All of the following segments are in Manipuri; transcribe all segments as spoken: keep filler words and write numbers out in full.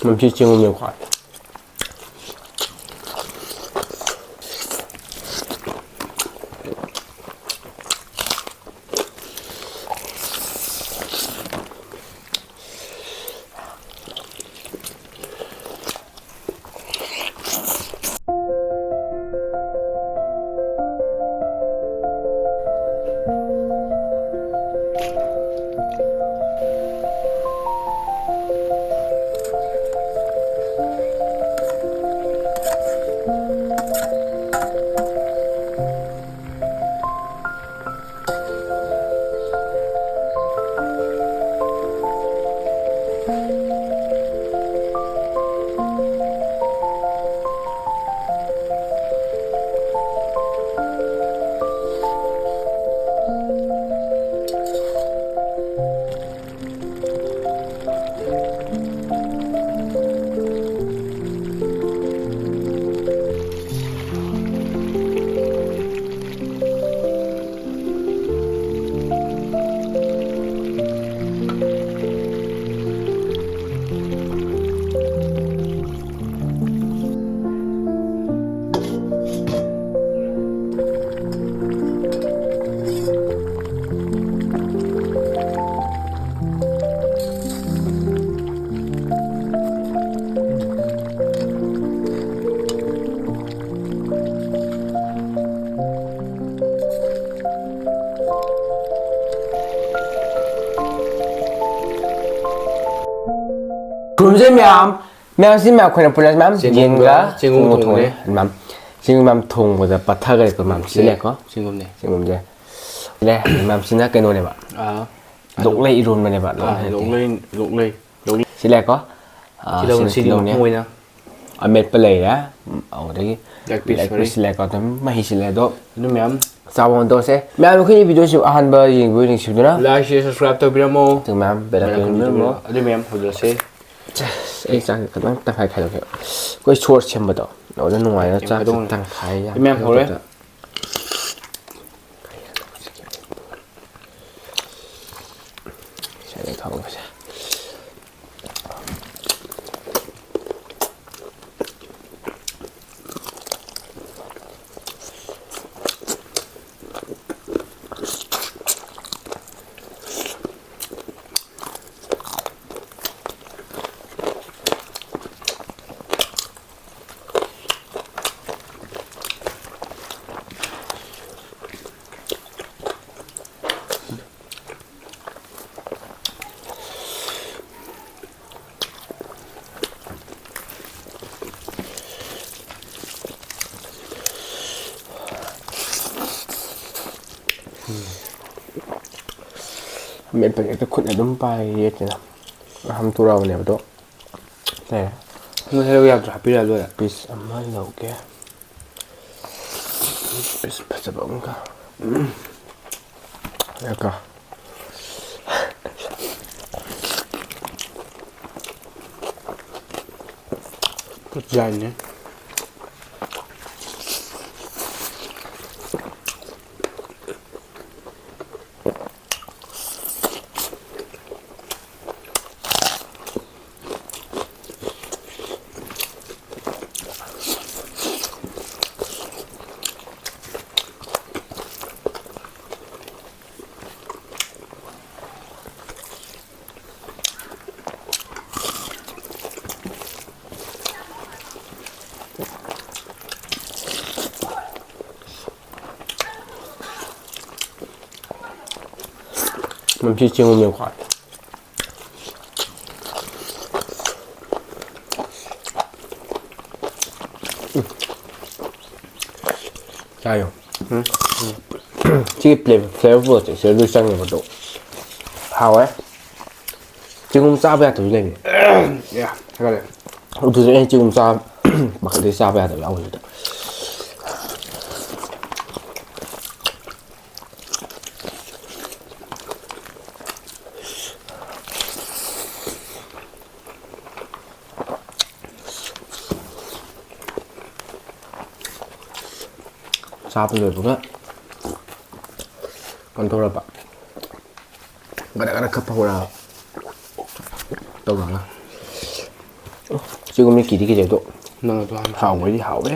ꯃꯁꯤ ꯆꯦꯡꯒꯨꯝꯅꯦꯕꯀꯣ꯫ ꯈꯨꯔꯨꯝꯖꯩ ꯃꯌꯥꯝ꯫ ꯃꯌꯥꯝꯁꯤ ꯃꯌꯥꯝ ꯑꯩꯈꯣꯏꯅ ꯄꯨꯟꯅ ꯃꯌꯥꯝ ꯆꯦꯡꯒꯨꯝꯒ ꯌꯦꯟꯒ ꯆꯦꯡꯒꯨꯝ ꯆꯦꯡꯒꯨꯝ ꯊꯣꯡꯉꯦ꯫ ꯊꯣꯡꯉꯦ꯫ ꯃꯌꯥꯝ ꯆꯦꯡꯒꯨꯝ ꯃꯌꯥꯝ ꯊꯣꯡꯕꯗ ꯄꯠꯊꯈ꯭ꯔꯦꯀꯣ ꯃꯌꯥꯝ꯫ ꯁꯤ ꯂꯩꯀꯣ꯫ ꯆꯦꯡꯒꯨꯝꯅꯦ꯫ ꯆꯦꯡꯒꯨꯝꯁꯦ꯫ ꯂꯩ꯫ ꯃꯌꯥꯝꯁꯤꯅ ꯀꯩꯅꯣꯅꯦꯕ꯫ ꯑꯥ꯫ ꯂꯣꯛꯂꯩ ꯏꯔꯣꯟꯕꯅꯦꯕ꯫ ꯑꯥ, ꯂꯣꯛꯂꯩ ꯍꯥꯏꯗꯤ꯫ ꯂꯣꯛꯂꯩ, ꯂꯣꯛꯂꯩ, ꯂꯣꯛꯂꯩ꯫ ꯁꯤ ꯂꯩꯀꯣ꯫ ꯑꯥ, ꯇꯤꯜꯍꯧꯅ ꯁꯤꯅ ꯁꯤꯗꯤ ꯇꯤꯜꯍꯧꯅꯦ꯫ ꯃꯄꯨꯡ ꯑꯣꯏꯅ꯫ ꯑꯃꯦꯠꯄ ꯂꯩꯔꯦ꯫ ꯎꯝ, ꯑꯗꯨꯗꯒꯤ ꯂꯦꯒ ꯄꯤꯁ, ꯂꯦꯒ ꯁꯣꯔꯤ꯫ ꯄꯤꯁ ꯂꯩꯀꯣ꯫ ꯑꯗꯨꯝ ꯃꯍꯤꯁꯤ ꯂꯩ꯫ ꯑꯗꯣ ꯑꯗꯨ ꯃꯌꯥꯝ꯫ ꯆꯥꯕ ꯑꯣꯟ ꯇꯧꯔꯁꯦ꯫ ꯃꯌꯥꯝ ꯑꯩꯈꯣꯏꯒꯤ ꯚꯤꯗꯤꯑꯣꯁꯤ ꯑꯍꯥꯟꯕ ꯌꯦꯡꯕꯤꯌꯨ ꯅꯤꯡꯁꯤꯡꯗꯨꯅ꯫ ꯂꯥꯏꯛ, ꯁꯤꯌꯔ, ꯁꯕꯁꯀ꯭ꯔꯥꯏꯕ ꯇꯧꯕꯤꯔꯝꯃꯣ꯫ ꯑꯗꯨ ꯃꯌꯥꯝ ꯕꯦꯜ ꯕꯦꯜ ꯑꯥꯏꯀꯟ ꯑꯗꯨꯝ ꯅꯝꯕꯤꯔꯝꯃꯣ꯫ ꯑꯗꯨ ꯃꯌꯥꯝ ꯍꯧꯖꯔꯁꯦ꯫ ꯑꯁ, ꯑꯩ ꯆꯥꯛ ꯈꯤꯇꯪ ꯇꯪꯈꯥꯏ ꯈꯥꯏꯗꯣꯛꯀꯦ꯫ ꯑꯩꯈꯣꯏ ꯁꯣꯔꯠ ꯁꯦꯝꯕꯗꯣ ꯑꯗꯨꯗ ꯅꯨꯡꯉꯥꯏꯅ ꯌꯥꯝ ꯆꯥꯛꯁꯦ ꯈꯥꯏꯗꯣꯛꯑꯣ꯫ ꯇꯪꯈꯥꯏ ꯌꯥꯝ ꯏꯃꯥ ꯍꯧꯔꯦ꯫ ꯈꯥꯏꯗꯣꯛꯇꯕꯤꯗ꯫ ꯁꯤꯗ ꯊꯝꯃꯒꯁꯦ꯫ ꯃꯦꯠꯄꯁꯦ ꯍꯦꯛꯇ ꯈꯨꯠꯅ ꯑꯗꯨꯝ ꯄꯥꯏꯔꯦ ꯌꯦꯠꯁꯤꯅ꯫ ꯍꯥꯝꯊꯣꯔꯛꯑꯕꯅꯦꯕ ꯑꯗꯣ꯫ ꯂꯩꯔꯦ꯫ ꯅꯣꯏ ꯍꯩꯔꯧ ꯌꯥꯗ꯭ꯔꯣ? ꯍꯥꯞꯄꯤꯔꯛꯑ ꯂꯣꯏꯔꯦ꯫ ꯄꯤꯁ ꯑꯃ ꯂꯧꯒꯦ꯫ ꯄꯤꯁ ꯐꯖꯕ ꯑꯃꯒ꯫ ꯎꯝ꯫ ꯌꯥꯀꯣ꯫ ꯈꯨꯠ ꯌꯥꯏꯅꯦ꯫ ꯃꯁꯤ ꯆꯦꯡꯒꯨꯝꯅꯦꯕꯀꯣ꯫ ꯆꯥꯌꯣ꯫ ꯎꯝ꯫ ꯁꯤꯒꯤ ꯄ꯭ꯂꯦ-, ꯐ꯭ꯂꯦꯚꯔ ꯄ꯭ꯔꯣꯁꯦꯁꯁꯦ ꯂꯣꯏ ꯆꯪꯉꯦꯕ ꯑꯗꯣ꯫ ꯍꯥꯎꯋꯦ꯫ ꯆꯦꯡꯒꯨꯝ ꯆꯥꯕ ꯌꯥꯗꯕꯁꯨ ꯂꯩꯕꯅꯦ꯫ ꯌꯥ, ꯊꯥꯒꯠꯂꯦ꯫ ꯑꯗꯨꯗꯤ ꯑꯩ ꯆꯦꯡꯒꯨꯝ ꯆꯥ-, ꯄꯥꯈꯠꯂꯤ, ꯆꯥꯕ ꯌꯥꯗꯕ ꯌꯥꯎꯕꯗꯨꯗ꯫ ꯆꯥꯕ ꯂꯣꯏꯕꯒ ꯀꯩꯅꯣ ꯇꯧꯔꯕ꯫ ꯒꯗꯛ ꯒꯗꯛ ꯈꯞꯄ ꯍꯧꯔꯛꯑꯕ꯫ ꯇꯧꯔꯒ꯫ ꯁꯤꯒꯨꯝꯕ ꯀꯤꯗꯤ ꯀꯤꯖꯩ ꯑꯗꯣ ꯅꯪ ꯑꯗꯨ ꯍꯥꯟꯅ ꯍꯥꯎꯕꯩꯗꯤ ꯍꯥꯎꯋꯦ꯫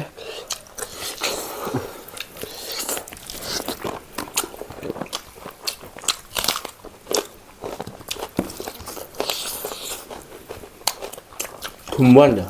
ꯊꯨꯝꯕ ꯋꯥꯅꯤꯗ꯫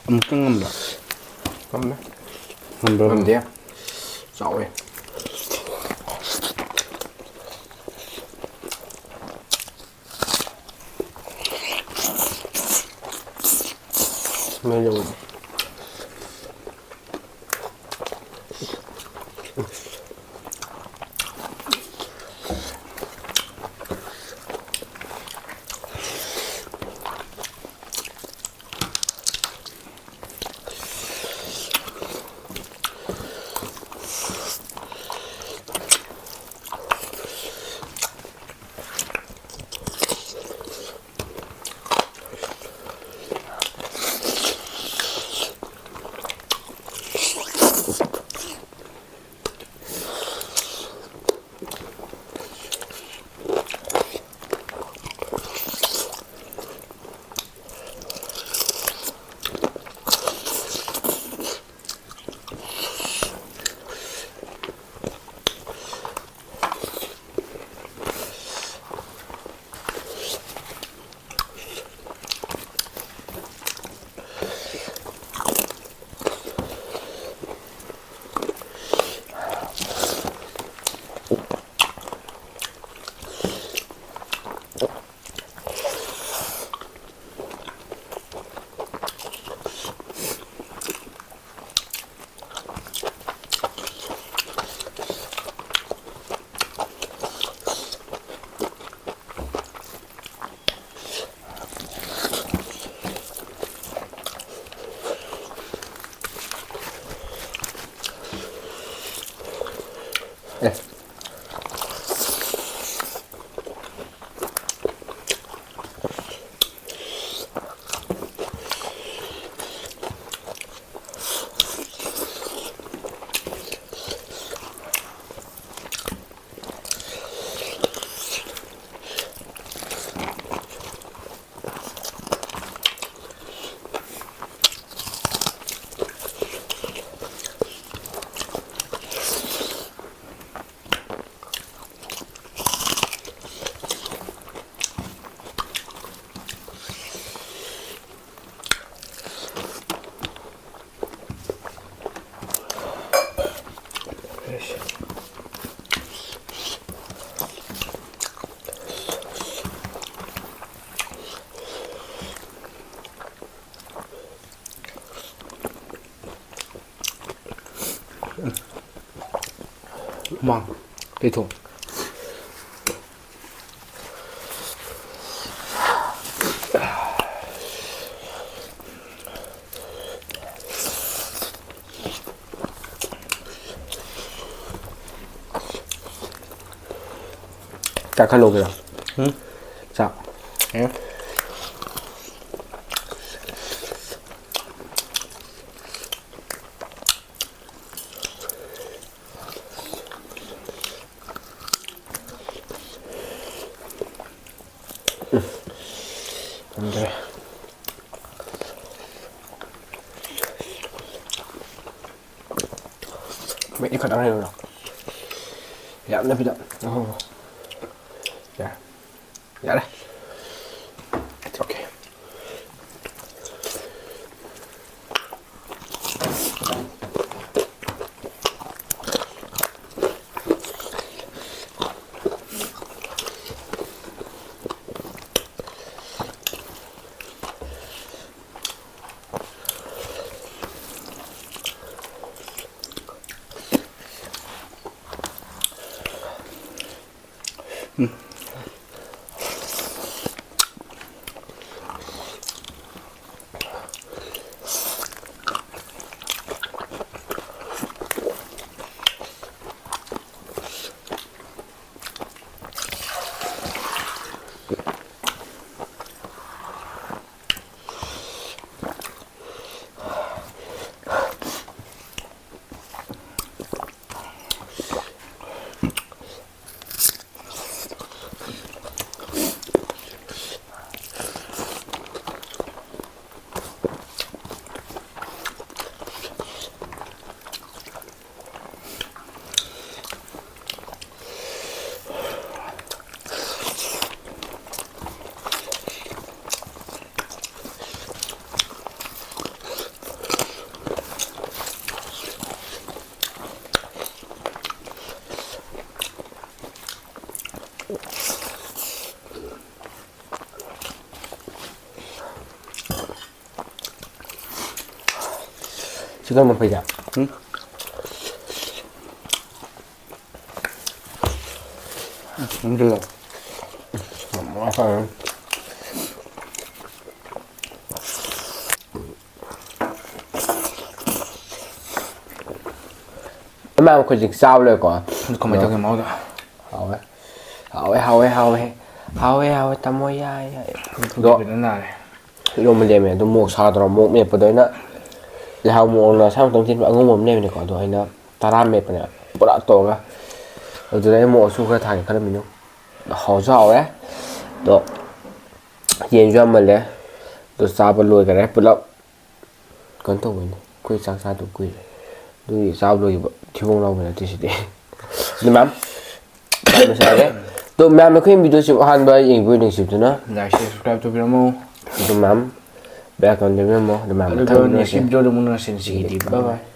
ꯑꯃꯨꯛꯇꯪ ꯉꯝꯕ꯭ꯔꯥ? ꯉꯝꯃꯦ꯫ ꯉꯝꯕ꯭ꯔꯥ? ꯉꯝꯗꯦ꯫ ꯆꯥꯎꯋꯦ꯫ ꯃꯩ ꯂꯧꯏ꯫ ꯃꯥꯡ ꯀꯩꯊꯣꯡ꯫ ꯆꯥꯛ ꯈꯔ ꯂꯧꯒꯦꯔꯣ? ꯎꯝ? ꯆꯥꯛ꯫ ꯑꯦ? ꯈꯪꯗ꯭ꯔꯦ꯫ ꯃꯩꯗꯤ ꯈꯇꯪ ꯍꯩꯔꯨꯔꯣ꯫ ꯌꯥꯝꯅꯕꯤꯗ꯫ ꯑꯣ꯫ ꯌꯥꯔꯦ꯫ ꯌꯥꯔꯦ꯫ It's okay. ꯁꯤ ꯀꯔꯝꯕ ꯐꯩꯗ? ꯎꯝ? ꯎꯝ, ꯁꯤꯗ꯫ ꯏꯃꯥ, ꯑꯩꯈꯣꯏ ꯍꯧꯖꯤꯛ ꯆꯥꯕ ꯂꯣꯏꯀꯣ꯫ ꯑꯗꯨ ꯀꯃꯥꯏꯅ ꯇꯧꯒꯦ ꯃꯍꯥꯎꯗꯣ? ꯍꯥꯎꯋꯦ꯫ ꯍꯥꯎꯋꯦ, ꯍꯥꯎꯋꯦ, ꯍꯥꯎꯋꯦ꯫ ꯍꯥꯎꯋꯦ, ꯍꯥꯎꯋꯦ, ꯇꯥꯃꯣ, ꯌꯥꯏ, ꯌꯥꯏ꯫ ꯑꯗꯣ ꯐꯖꯅ ꯅꯥꯔꯦ꯫ ꯏꯔꯣꯝꯕ ꯂꯦꯝꯃꯦ꯫ ꯑꯗꯨ ꯃꯣꯔꯣꯛ ꯁꯥꯗ꯭ꯔꯣ? ꯃꯣꯔꯣꯛ ꯃꯦꯠꯄꯗꯣ ꯑꯩꯅ ꯂꯩꯍꯥꯎ ꯃꯣꯔꯣꯛꯅ ꯑꯁꯥꯡ ꯇꯧ ꯊꯤꯟꯕ ꯑꯉꯧꯕ ꯑꯃ ꯂꯩꯕꯅꯤꯀꯣ꯫ ꯑꯗꯣ ꯑꯩꯅ ꯇꯔꯥ ꯃꯦꯠꯄꯅꯦ ꯄꯨꯔꯥ ꯇꯧꯔꯒ꯫ ꯑꯗꯨꯗ ꯑꯩ ꯃꯣꯔꯣꯛ ꯑꯁꯨꯕ ꯈꯔ ꯊꯥꯒꯦ ꯈꯜꯂꯝꯃꯤꯅꯦ꯫ ꯍꯥꯎꯁꯨ ꯍꯥꯎꯋꯦ꯫ ꯑꯗꯣ ꯌꯦꯟꯁꯨ ꯌꯥꯝꯃꯜꯂꯦ꯫ ꯑꯗꯣ ꯆꯥꯕ ꯂꯣꯏꯈꯔꯦ ꯄꯨꯂꯞ꯫ ꯀꯩꯅꯣ ꯇꯧꯕꯩꯅꯦ, ꯑꯩꯈꯣꯏ ꯆꯥꯛ ꯆꯥꯗꯕ ꯀꯨꯏꯔꯦ꯫ ꯑꯗꯨꯒꯤ ꯆꯥꯕ ꯂꯣꯏꯈꯤꯕ ꯊꯤꯕꯣꯡ ꯂꯥꯎꯕ ꯅꯠꯇꯦ ꯁꯤꯗꯤ꯫ ꯑꯗꯨ ꯃꯌꯥꯝ ꯇꯥꯏꯃꯔ ꯁꯥꯔꯦ꯫ ꯑꯗꯣ ꯃꯌꯥꯝ ꯑꯩꯈꯣꯏ ꯚꯤꯗꯤꯑꯣꯁꯤ ꯑꯍꯥꯟꯕ ꯌꯦꯡꯕꯤꯕ ꯅꯨꯡꯁꯤꯕꯗꯨꯅ like, share, subscribe ꯇꯧꯕꯤꯔꯝꯃꯨ꯫ ꯑꯗꯨ ꯃꯌꯥꯝ bell icon ꯇꯧꯕꯤꯔꯝꯃꯣ꯫ ꯑꯗꯨ ꯃꯌꯥꯝ ꯑꯗꯨꯒ ꯃꯊꯪ next ꯚꯤꯗꯤꯑꯣꯁꯦ ꯚꯤꯗꯤꯑꯣꯗ ꯑꯃꯨꯛ ꯎꯅꯔꯁꯤ꯫ ꯉꯁꯤꯒꯤꯗꯤ bye bye꯫